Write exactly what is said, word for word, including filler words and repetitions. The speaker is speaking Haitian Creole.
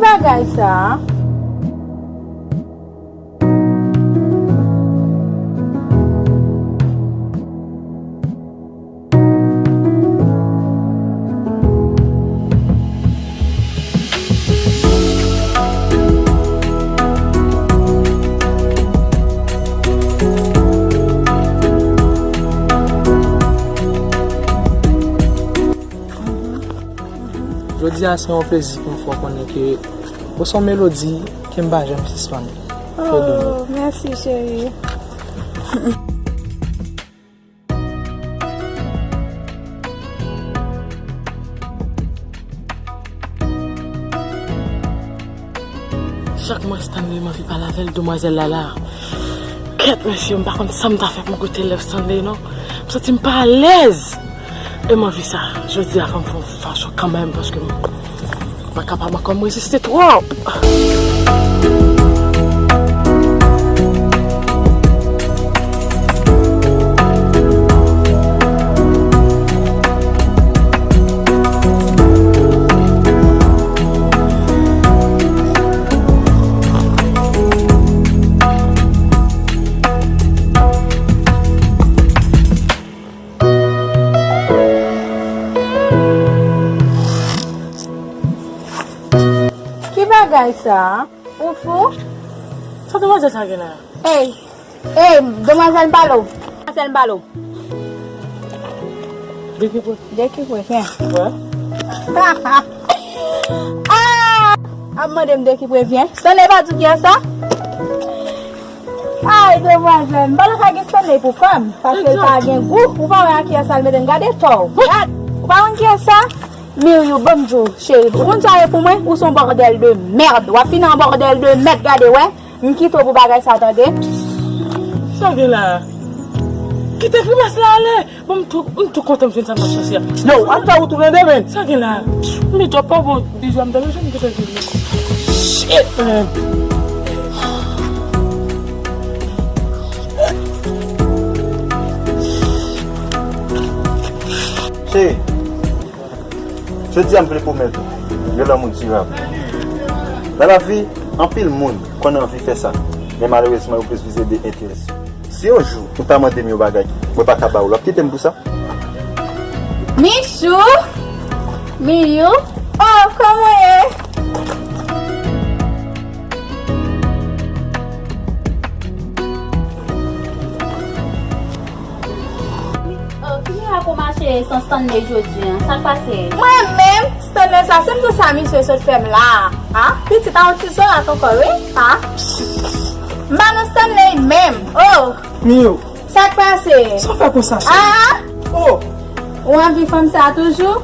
Bagay sa a. Jodi a se yon plezi pou m fè w konnen ke ou se yon melodi ke m pa janm sispann fè domi. Oh, mèsi, cheri. Chak mwen Stanley, m anvi pale avè l, demwazèl la la. Kèt, mesye, m pa konn sa m ta fè pou m goute lèv Stanley, non. M santi m pa alèz. E m anvi sa. Jodi a, fò m fè yon fason kanmenm, paske m pa kapab ankò, m reziste twòp. Ki bagay sa a? Ou fou? Sa demwazèl sa gen la? Ey! Ey, demwazèl, m pale w. Demwazèl, m pale w. De ki pre? De ki pre, vyen. Wè? Ah! Ap mande m de ki pre, vyen. Stanley pa di w kiyès sa? Ay, demwazèl, m pa ta ka gen Stanley pou frè m, paske l pa gen gou. Ou pa wè a kiyès sa l mete m? Gade tò w. Gad, ou pa konn kiyès sa? Miryou, ban m di w, cheri, ou konn sa ye pou mwen? Ou se yon bòdèl de mèd. W ap fini an bòdèl de mèd, gade, wè. M kite w pou bagay sa, tande. Sa gen la? Kite grimas la ale. Bon, m tou, m tou kontan m jwenn sa m ap chache a. Yo, al fè wout ou tande, men. Sa gen la? Men djòb pa bon, bizou a m ta bezwen m te fè vini. Shit, man. Cheri, jodi a m vle pwomèt ou, gen lè moun dirab. Nan lavi, anpil moun konn anvi fè sa, men malerezman yo plis vize de enterese. Si yon jou ou ta mande m yon bagay mwen pa ka ba ou, l ap kite m pou sa? Michou! Miyou! Oh, kòman w ye? Oh, ki mirak ou mache san Stanley jodi a? Sa k pase? Mwen menm, Stanley sa, se m di w sa misye sot fè m la a. Ha? Pitit a yon ti zorat ankò, wi. Ha? M pa nan Stanley menm. Oh! Miyou. Sa k pase? Sa w fè konsa, cheri? Ah! Oh! Ou anvi fanm sa toujou?